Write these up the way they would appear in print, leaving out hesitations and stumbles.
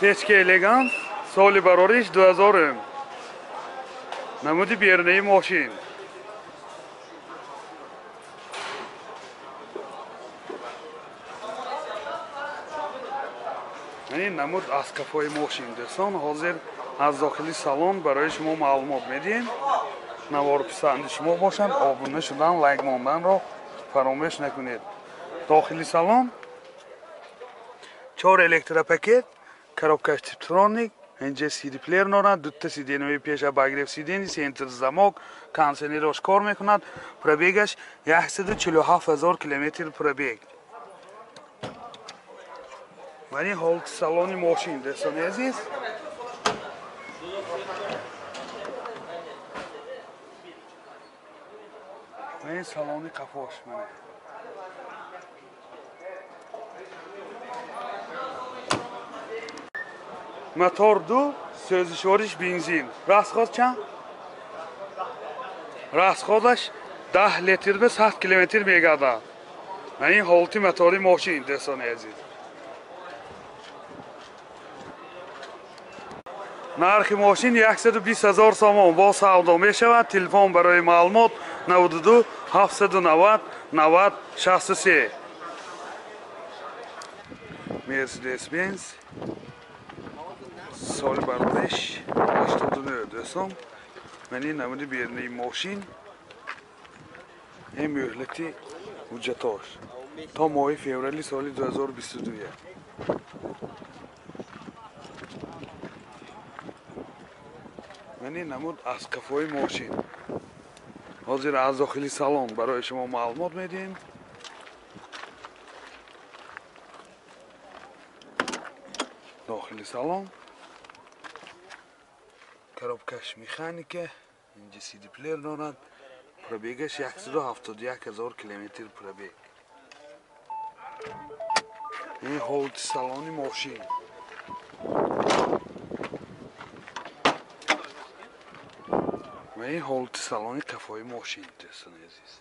Печка Элеганс, соли барориш 2000. Намуди берунаи мошин. Ин намуд аз кафои мошин дӯстон. Ҳозир аз дохили салон барои шумо маълумот медиҳем. Навор писанди шумо бошанд, обуна шудан, лайк монданро фаромӯш накунед. Дохили салон 4 электропакет, коробкаш типтроник, инҷа CD плеер дорад, дута сиденьҳои пеша обогрев сиденьи, центр замок, кондиционерош кор мекунад. Пробегаш 147 000 километр пробег. Мани ҳолати салони мошин дӯстони азиз. Мани салони қафош мана. Мотор 2, сӯзишвориш бензин. Расход чанд? Расходаш 10 литр ба 100 километр мегардад. Мани ҳолати мотори мошин дӯстони азиз. Нархи мошин 120 000 сомон бо савдо мешавад. Телефон барои маълумот 92 790 90 63. Mercedes Benz соли барориш 89 дӯстон. Мани намуди берунаи мошин. Ин мӯҳлати ҳуҷҷатош то моҳи феврали соли 2022. Мани намуд аз қафои мошин. Ҳозир аз дохили салон барои шумо маълумот медиҳем. Дохили салон коробкаш механика, инҷа CD плеер дорад. Пробегаш 171 000 километр пробег. Ин ҳолати салони мошин. Ва ин ҳолати салони қафои мошин дӯстони азиз.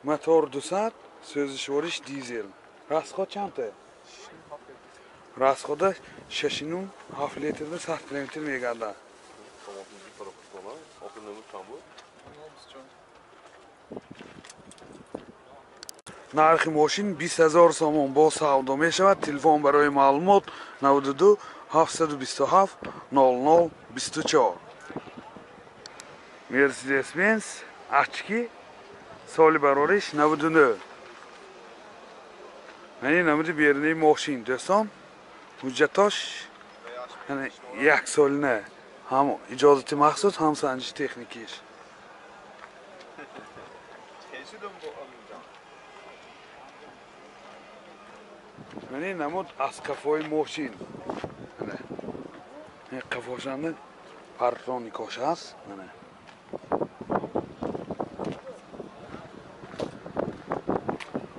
Мотор 200, сӯзишвориш дизел. Расход чандта? Расходаш 6,7 литр ба 100 километр мегардад. Нархи мошин 20 000 сомон бо савдо мешавад. Телефон барои маълумот 92 727 00 24. Mercedes Benz Achki соли барориш 99. Мани намуди берунаи мошин дӯстон. Ҳуҷҷатош яъне як солина, ҳам иҷозати махсус, ҳам санҷиши техникиш. Мани намуд аз қафои мошин. Мана қафошанда парктроникош ҳаст. Мана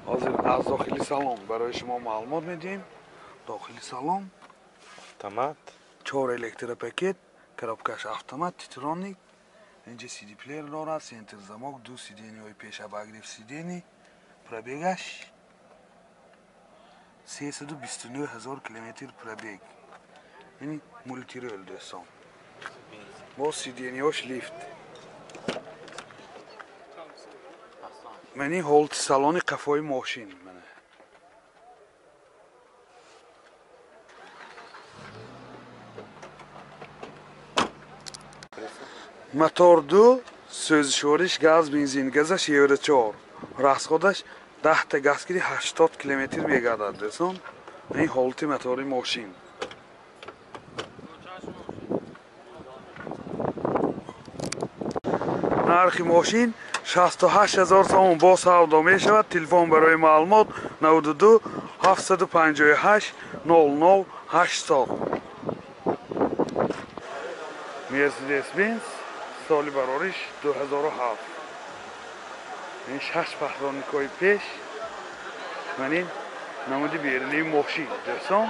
ҳозир аз дохили салон барои шумо маълумот медиҳем. Дохили салон автомат, 4 электропакет, коробкаш автомат, титроник, инҷа CD плеер дорад, центр замок, ду сиденьҳои пеш обогрев сиденьи. Пробегаш 329 000 километр пробег. Ин мультирол дӯстон. Бо сиденьҳош лифт. Мани ҳолати салони қафои мошин. Мана мотор 2, сӯзишвориш газ бензин, газаш Евро 4. Расходаш 10 та газ гири 80 километр мегардад дӯстон. Ин ҳолати мотори мошин. Нархи мошин 68 000 сомон бо савдо мешавад. Телефон барои маълумот 92 758 00 80. Mercedes Benz соли барориш 2007. Ин 6 паҳроникҳои пеш. Мани намуди берунаи мошин дӯстон.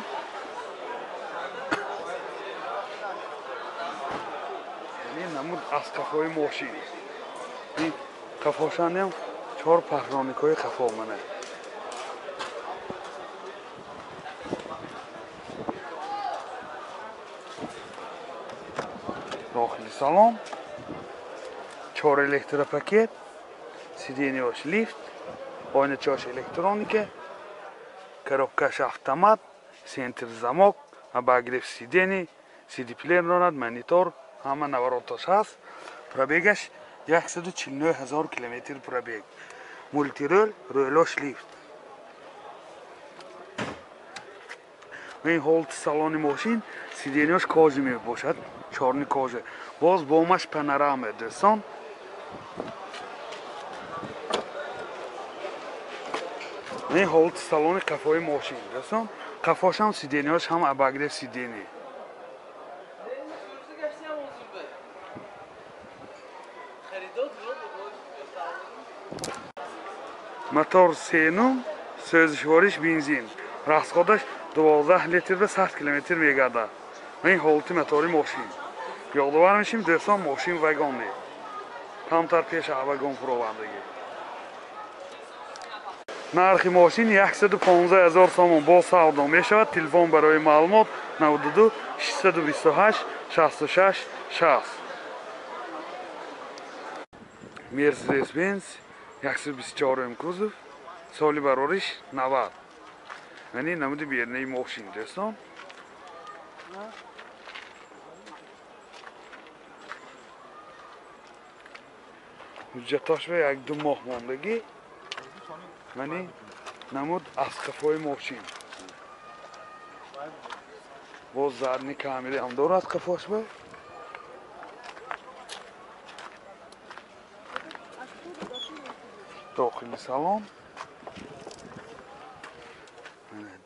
Ин намуд аз қафои мошин. Ин Қафошандиам 4 парроникҳои қафо мана. Дохили салон 4 электропакет, сиденьяш лифт, ойначаш электроника, коробкаш автомат, центр замок, обогрев сидений, CD-плеер дорад, монитор, ҳама навороташ ҳаст. Пробегаш 149 000 километр пробег. Мультирол, рӯлош лифт. Ин ҳолати салони мошин сиденьяш кожа мебошад, чорни кожа. Боз бомаш панорама дӯстон. Ин ҳолати салони қафои мошин дӯстон. Қафошам сиденьяш ҳам обогрев сидений. Мотор 3.0, сӯзишвориш бензин. Расходаш 12 литр ва 100 километр мегардад. Ин ҳолати мотори мошин. Ёдовар мешим дӯстон, мошин вагонӣ. Камтар пеш вагон фуровардагӣ. Нархи мошин 115 000 сомон бо савдо мешавад. Телефон барои маълумот 92 628 66 60. Mercedes-Benz 124 кузов, соли барориш 90. Яъне намуди бернаи мошин дӯстон. Ҳуҷҷатош ба 1-2 моҳ мондагӣ. Яъне намуд аз қафои мошин. Боз задни камера ҳам дорад қафош ба. Дохили салон,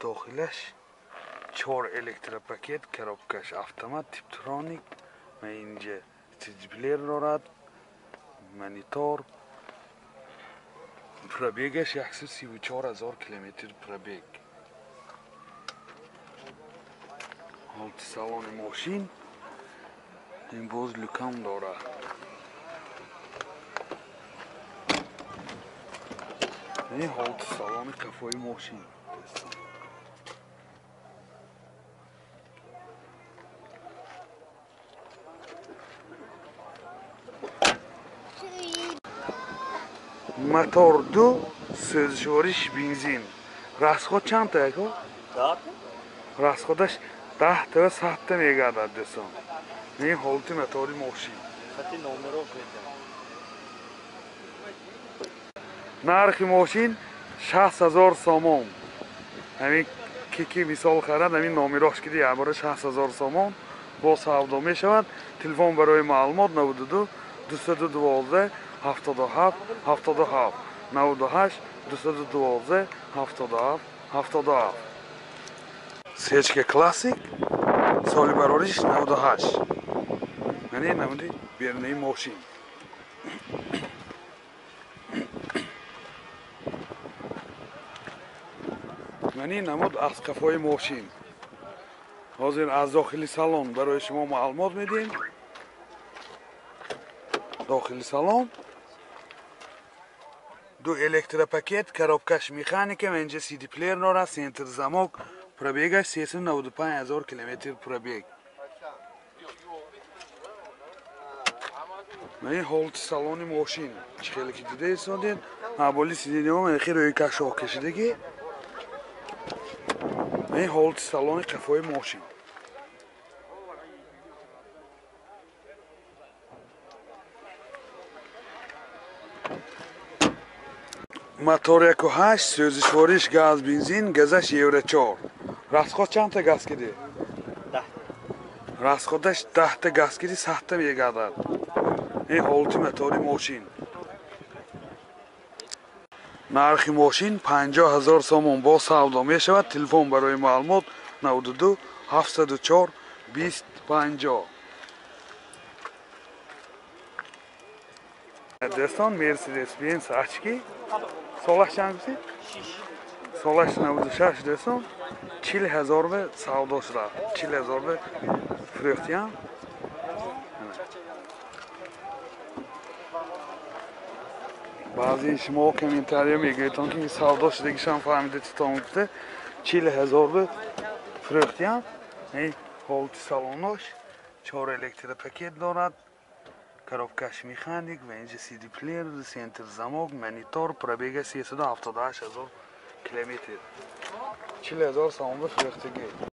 дохилаш 4 электропакет, коробкаш автомат, типтроник, ва инҷа CD-плеер дорад, монитор. Пробегаш 134 000 километр пробег. Ҳолати салони мошин ин боз люкам дорад. Ин ҳолати салони қафои мошин. Мотор 2, сӯзишвориш бензин. Расход чанд та яко? Расходаш 10 та ва 100 та мегардад дӯстон. Ин ҳолати мотори мошин. Нархи мошин 60 000 сомон. Ҳамин ки мисол харад, ҳамин номерош киди якбора 60 000 сомон бо савдо мешавад. Телефон барои маълумот 92 212 77 77 98 212 77 77. Сечка классик, соли барориш 98. Яъне намуди бернаи мошин. Мани намуд аз қафои мошин. Ҳозир аз дохили салон барои шумо маълумот медиҳем. Дохили салон 2 электропакет, коробкаш механика, инҷа CD-плеер дорад, центр замок, пробегаш 395 000 километр пробег. Мани ҳолати салони мошин чӣ хеле ки дида истодед, ҳаболи сиденьяҳо мехи рӯйкашҳо кашидагӣ. Ин ҳолати салони қафои мошин. Мотор 1.8, сӯзишвориш газ бензин, газаш евро 4. Расход чандта газ киди? 10. Расходаш 10 та газ киди, 100 та мегардад. Ин ҳолати мотори мошин. Нархи мошин 50 000 сомон бо савдо мешавад. Телефон барои маълумот 92 704 20 50. Дӯстон, Mercedes-Benz очки. Солаш чанд гуфтед? Солаш 96 дӯстон. 40 000 ба савдо шуда. 40 000 ба фурӯхтиям. Баъзеи шумо комментария мегӯедтон, ки савдо шудагишам фаҳмида титон гуфта, 40 000 ба фурӯхтиям. Ҳолати салонош, чор электропакет дорад, коробкаш механик ва инҷа CD плеер, центр замок, монитор, пробега 378 000 километр. 40 000 сомон ба фурӯхтагӣ.